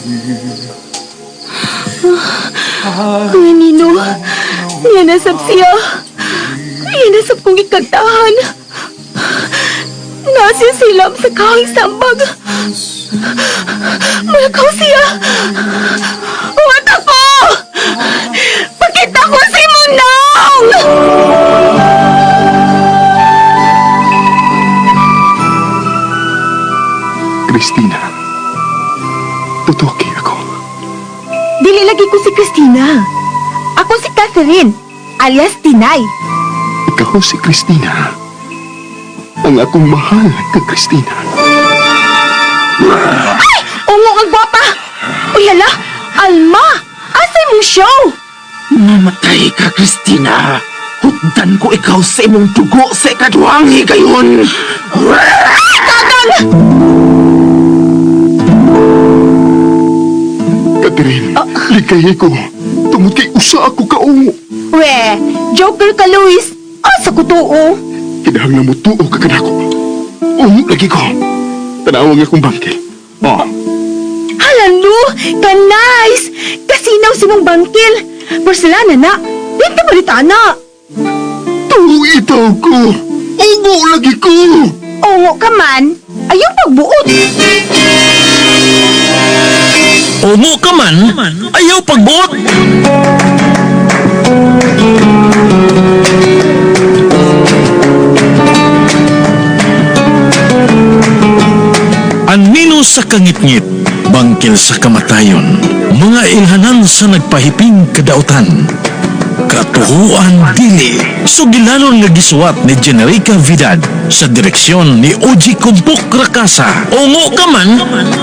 you. Kuya Nino, niya nasab siya. Niya nasab kong ikantahan. Nasiya silam sa kahing sambag. Malakaw siya. Huwat ako! Pakita ko si Munong! Christina, tutuki ako. Dili lagi ko si Christina. Ako si Catherine, alias Tinay. Ikaw si Christina. Ang akong mahal ka, Christina. Ay! Ungo ang gwapa! Uy, hala! Alma! Asa mong show? Mamatay ka, Christina. Hutdan ko ikaw sa imong dugo sa ikaduhang higayon. Ay, kagang! Catherine, likay ko. Tungod kay usa ako kaungo. We, joker ka, Luis. Asa ko tuo? Kinahanglan mo tuo ka kanako. Ungo lagi ko. Tanawang akong bangkil. Oh, Hala, Lu! Ka-nice! Kasinaw si mong bangkil. Porcelana na. Dito balita na. tuo itaw ko. Ungo lagi ko. Ungo ka man, ayaw pagbuot. Ungo ka man, ayaw pagbuot. Anino sa kangitngit, bangkil sa kamatayon, mga ilhanan sa nagpahiping kadautan. Katuhuan dili, sugilanon nga gisuwat ni Generica Vidad sa direksyon ni Oji Kumpok Rakasa. Ungo ka man,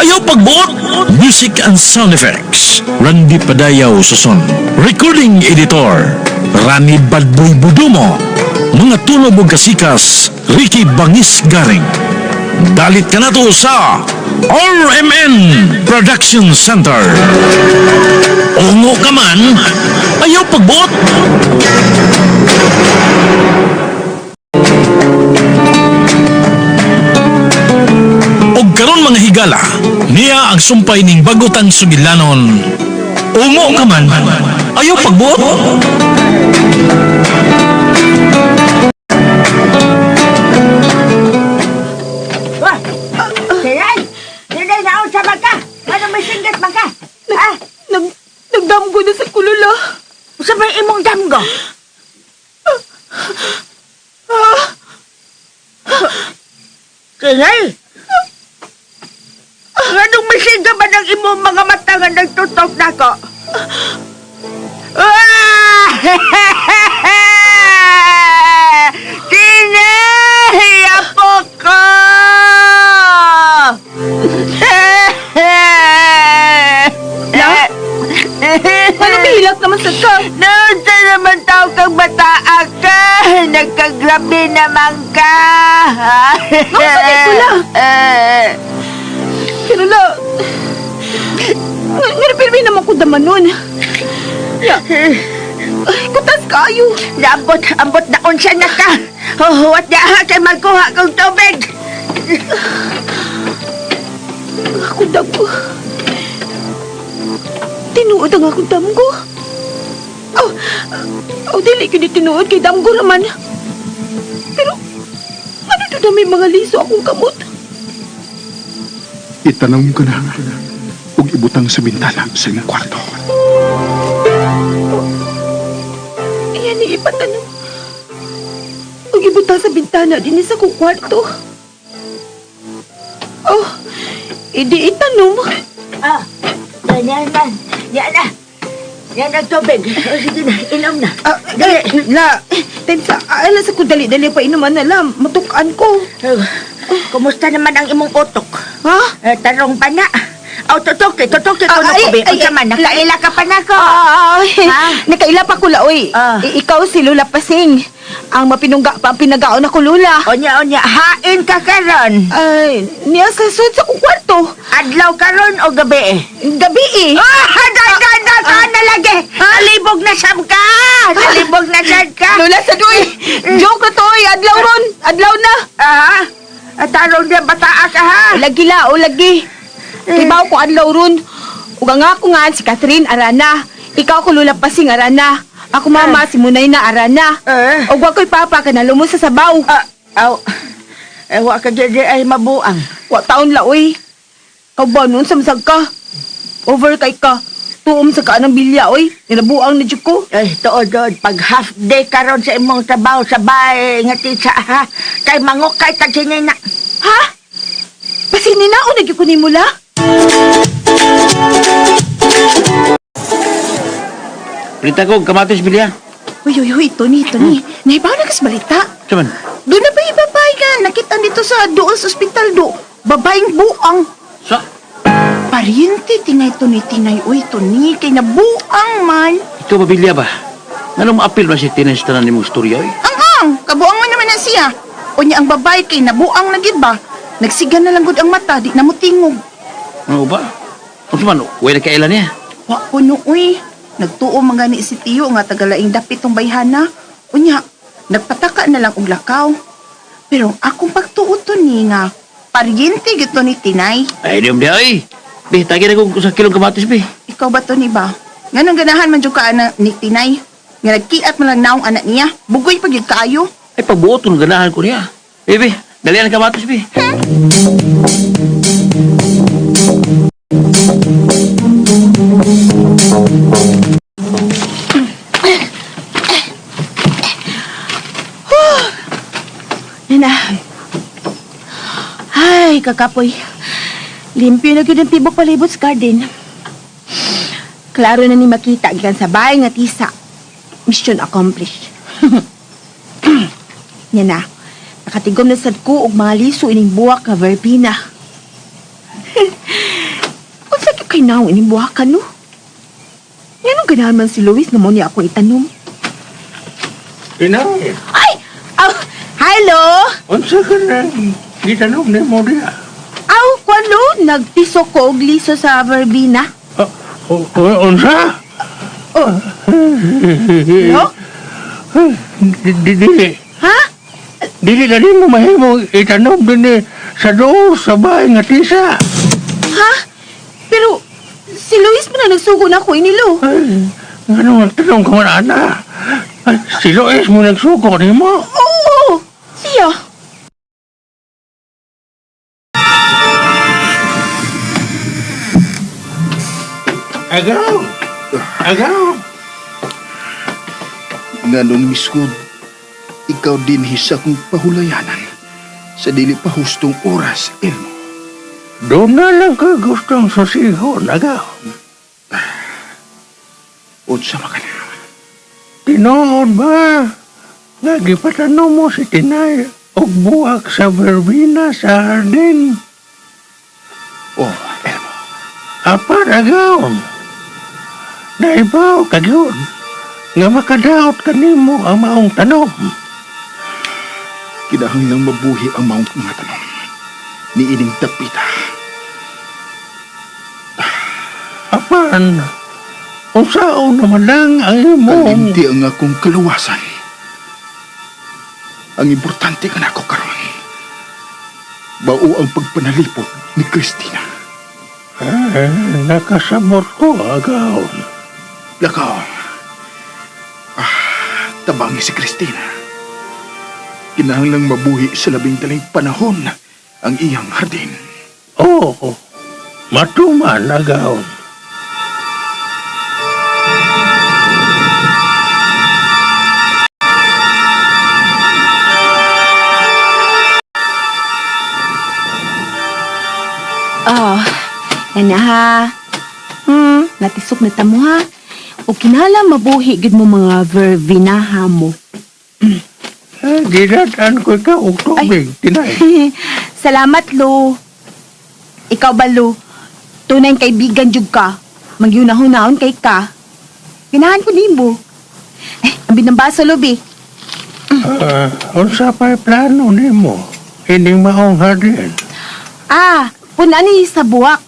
ayaw pagbuot. Music and sound effects, Randy Padayaw Suson. Recording editor, Rani Badboy Budumo. Mga tunog ug kasikas, Ricky Bangis Garing. Dalit ka na to sa RMN Production Center. Ungo ka man, ayaw pagbuot. Og karon mga higala, niya ang sumpay ning bagutang sugilanon. Ungo ka man, ayaw pagbuot. Wah! Tinay! Tinay, naunsa man ka? Ano may singgat man ka? Ah, Nagdamgo na sa kulula. Unsa may imong damgo? Tinay! Anong may singga man ang imong mga mata nga nagtutok nako? Ah! Tinay! Apo ko! La? Ano bihilak naman sa ka? Naunsa naman tao kang bataa ka? Nagkagrabe naman ka. Naunsa di ko, la? Pero la, nga pirmi naman ko daman nun. Ya, ay, kutas kayo. Naambot, ambot na unsa na ka. Huwat na ha kay magkuha kong tubig. Ako damgo. Tinuod ang akong damgo. Oh, oh, dili ko ni tinuod kay damgo naman. Pero, ano to na may mga liso akong kamot? Itanong ko na ug ibutang sa bintana sa imong kwarto. Iyan ni ipatanong. Ug ibutang sa bintana dinhi sa akong kwarto. Oh, idi itanom. Ah, yan yan. Yan na. Yan ang tubig. Oh, sige na, inom na. Ah, eh, la, tensa, ala sa ko dali-dali pa inuman na lang. Matukan ko. Oh, kumusta naman ang imong utok? Ha? Eh, tarong pa na. Oh, tutuki, tutuki ko Ah, na ay, ko, be. ay, Unsa ay, man, nakaila ka pa na ko. Ah, Ha? nakaila pa ko la, oy. Ah. Ikaw si Lula Pasing. Ang mapinungga pa ang pinagaon ako, Lula. Onya, onya, hain ka karon. Ay, niya sa sud sa kong kwarto. Adlaw karon o gabi? Gabi eh. Ah, da, da, da, da, na lagi. Nalibog na sab ka. Nalibog na sad ka. Lula sa doy. Joke na to, oy. Adlaw ron. Adlaw na. Ah, tarong niya bataa ka ha. Lagi la, o lagi. Kibaw ko adlaw ron. Ug ang ako nga si Catherine Arana. Ikaw ko Lula Pasing Arana. Ako mama si Munay na Arana. Eh. Ug wa ko'y papa ka nalumos sa sabaw. Ah, aw. Eh, wa ka di ay mabuang. Wa taon la oy. Kaw ba noon samsag ka? Over kay ka. Tuom sa kaanang bilya oy. Ninabuang na jud ko. Eh, tuod, tuod. Pag half day karon sa imong trabaho sa bahay nga tisa, ha? Kay mangukay ka sinina. Ha? Pasinin na o nagyo ko nimo la? Prita ko, kamatis bilya. Uy, uy, uy, Tony, Tony. Naibaw na kas balita. Saman? Doon na ba yung babae nga? Nakita dito sa doon sa ospital do. Babaeng buang. Sa? Pariente, tinay, Tony, tinay. Uy, Tony, kay nabuang man. Ikaw ba bilya ba? Nganong maapil ba si Tinay sa tanan nimong istorya oy? Ang ang, kabuang man naman na siya. Unya ang babae kay nabuang na gid ba? Nagsiga na lang gud ang mata, di na mo tingog. Ano ba? Unsa man, way na kailan niya. Wa ko no, uy. Nagtuo man gani si Tiyo nga tagalaing dapit tong bayhana. Unya, nagpataka na lang og lakaw. Pero ang akong pagtuo to ni nga, paryente gito ni Tinay. Ay, di di oy. Bi, tagi na kong sa kilong kamatis bi. Ikaw ba to ni ba? Nganong ganahan man jud ka ana ni Tinay? Nga nagkiat man lang naong anak niya. Bugoy pa gyud kaayo. Ay, pagbuot kung ganahan ko niya. Bi, bi, dalian ang kamatis bi. Nana. Ay, kakapoy. Limpyo na gyud ang tibok palibot sa garden. Klaro na ni makita gikan sa bahay nga tisa. Mission accomplished. Yan na. Nakatigom na sad ko og mga liso ining buwak nga verbena. Unsa gyud kay naong ining buwakan no? Nganong ganahan man si Luis nga mo niya ako itanom? Inay, Ay! Oh, hello! unsa ka na gitanom ni mo diha? Aw, kwano, nagtiso ko og liso sa verbena. Unsa? Oh. No? Dili. Ha? Dili na mo mahimo itanom din sa door sa bahay nga tisa. Ha? Pero, si Luis mo na nagsugo na ako inilo. Ay, ano ang tanong ka man, ana? Ay, si Lois mo nagsuko ni mo. Oo, siya. Agaw! Agaw! Nganong miskod, ikaw din hisa kong pahulayanan sa dili pa hustong oras, Elmo. Doon na lang ka gustong susihon, agaw. Unsa makana. Tinoon ba? Nga gipatanom mo si Tinay og buwak sa verbena sa hardin. Oh, Elmo. Apan agaw. Naibaw ka gyud nga makadaot kanimo ang maong tanom. Kinahanglang mabuhi ang maong mga tanom. Niining dapita. Apan, unsaon naman lang ang imong... Kalimti ang akong kaluwasan. Ang importante kanako karon. Bao ang pagpanalipod ni Christina. Eh, nakasamot ko, agaw. Lakaw. Ah, tabangi si Christina. Kinahanglang mabuhi sa labing daling panahon ang iyang hardin. Oo, matuman, agaw. Oh, yan na ha. Natisok na tamo ha. O kinala mabuhi gid mo mga verbena ha mo. Eh, ginataan ko ikaw og tubig, Tinay. Salamat, Lo. Ikaw ba, Lo? Tunay kaibigan jud ka. Magyunahon-nahon kay ka. Ganahan ko nimo. Eh, ang binambaso, Lo, bi. Ah, unsa pa'y plano nimo? Ining maong hardin. Ah, puna ni sa buwak.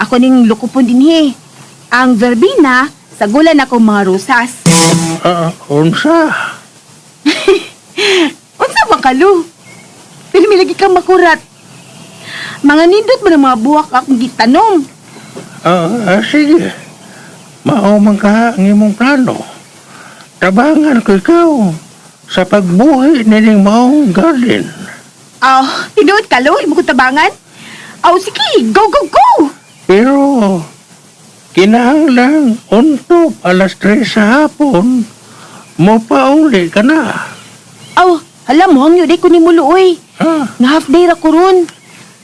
Ako ning lukupon dinhi. Ang verbena, sagulan ako mga rosas. Ah, unsa? Unsa ba ka, Lo? Pero may lagi kang makurat. Mga nindot mo ng mga buwak akong gitanom. Sige. Mao man ka ang imong plano. Tabangan ko ikaw sa pagbuhi nining maong garden. Aw, tinuod ka, Lo? Imo ko tabangan? Aw, sige, go, go, go! Pero kinahanglan untop 3:00 sa hapon mo pauli ka na. Aw, hala mo, hangyo, di ko ni mo, Lo, oy. Ha? Nga half day ra ko ron.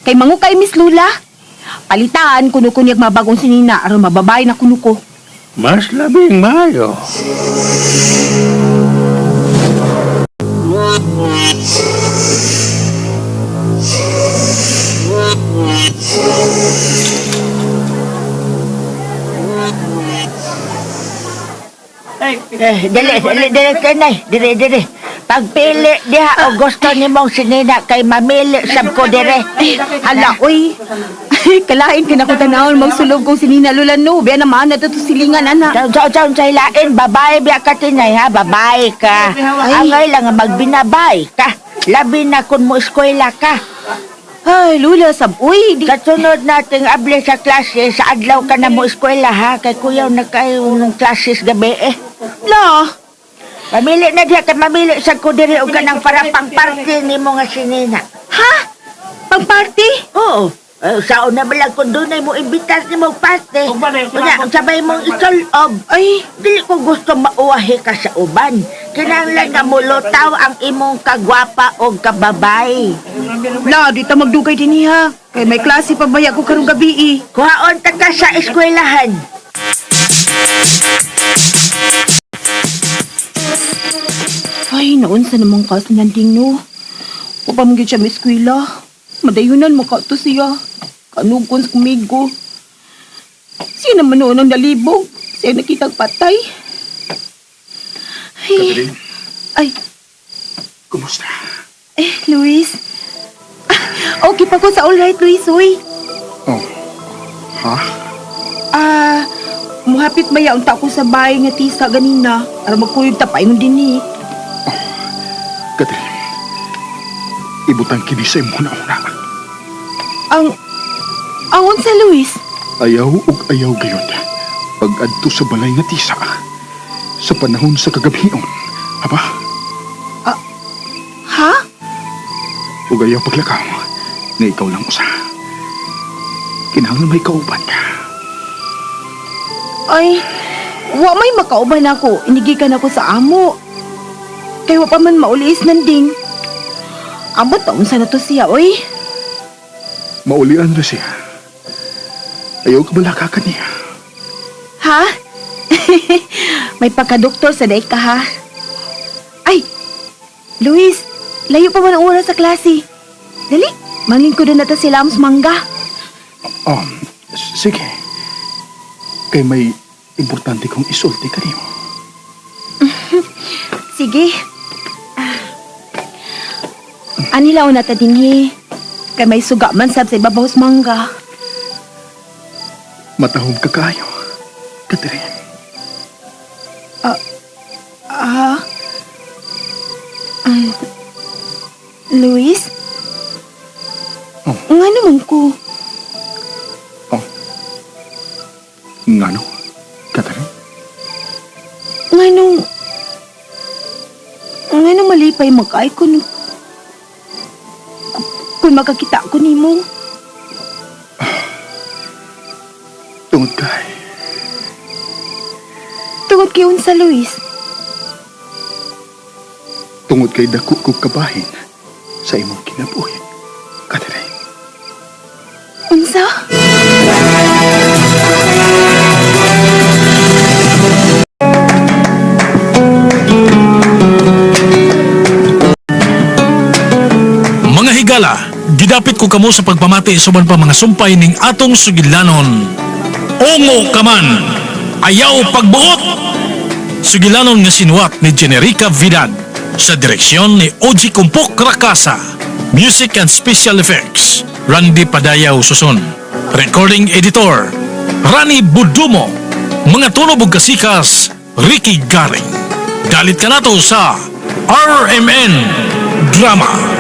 Kay mangu kay Miss Lula. Palitaan kuno ko niyag mabagong sinina aron mababay na kuno ko. Mas labing maayo. Eh, dili, dili, dili, tinay. Dili, dili. Pagpili diha o gusto nimong sinina kay mamili sab ko dire. Hala, oy. Kalain ka na ko tanawon magsulog kong sinina Lula no. Biya naman na to silingan ana. Sa sa sa ilain, babae biya ka tinay ha, babae ka. Angay lang nga magbinabay ka. Labi na kung mo eskwela ka. Ay, Lula, sab oy. Di Sa sunod nating abli sa klase, sa adlaw ka na mo eskwela ha, kay kuyaw na kayo ng klases gabi eh. la. Mamili na diha kay mamili sa ko diri og kanang para pang party nimo nga sinina. Ha? Pang party? Oo. Eh, sa una ba lang kung dunay mo imbitas nimo og party. Unya, sabay mong isulob. Ay, Dili ko gusto mauwahi ka sa uban. Kinahanglan nga mulutaw ang imong kagwapa o kababay. la, di ta magdugay din ha. Kay may klase pa baya ko karong gabi eh. Kuhaon ta ka sa eskwelahan. Ay, naunsa naman ka sa nanding no. Wa pa man gyud siya eskwela. Madayunan mo ka to siya. Kanugon sa kumigo. Siya naman noon ang nalibog. Siya nakitang patay. Ay, Catherine, ay, kumusta? eh, Luis. Ah, okay pa ko sa all right, Luis, uy. Oh, ha? Ah, muhapit ba unta ko sa bahay nga tisa ganina. Aron magkuyog ta paingon din eh. Catherine, ibutang kini sa imong una-una. Ang unsa, Luis? Ayaw ug ayaw gayon. Pag-adto sa balay nga tisa. Sa panahon sa kagabhion. Aba, Ha? ug ayaw paglakaw. Nga ikaw lang usa. Kinahanglan may kauban ka. Ay, wa may makauban ako. Inigikan ako sa amo. Kay wa pa man mauliis nanding. Abot taon sa na to siya, oy. Maulian ra siya. Ayaw ka balaka ka niya. Ha? May pagka-doktor sa daig ka, ha? Ay, Luis, layo pa man ang oras sa klase. Dali, manglingkod na ta sila sa mangga. Sige. Kay may importante kong isulti kanimo. Sige. Ah. Anilaw na ta dinhi. Kay may suga man sab sa ibabaw sa mangga. Matahom ka kayo. Catherine, Ah. Luis? Oh. Nga naman ko. ngano? Catherine? Nga nung... Nga nung malipay magkay ko nung... Kung makakita ko nimo. Tungod kay. Tungod kay unsa, Luis. Tungod kay dako kog kabahin sa imong kinabuhi. Catherine, Unsa? Mga higala, gidapit ko kamo sa pagpamati suban pa mga sumpay ning atong sugilanon. Ungo ka man, ayaw pagbuot! Sugilanon nga sinuwat ni Generica Vidad sa direksyon ni Oji Kumpok Rakasa. Music and Special Effects, Randy Padayaw Susun. Recording Editor, Rani Budumo. Mga tunog ug kasikas, Ricky Garing. Dalit ka nato sa RMN Drama.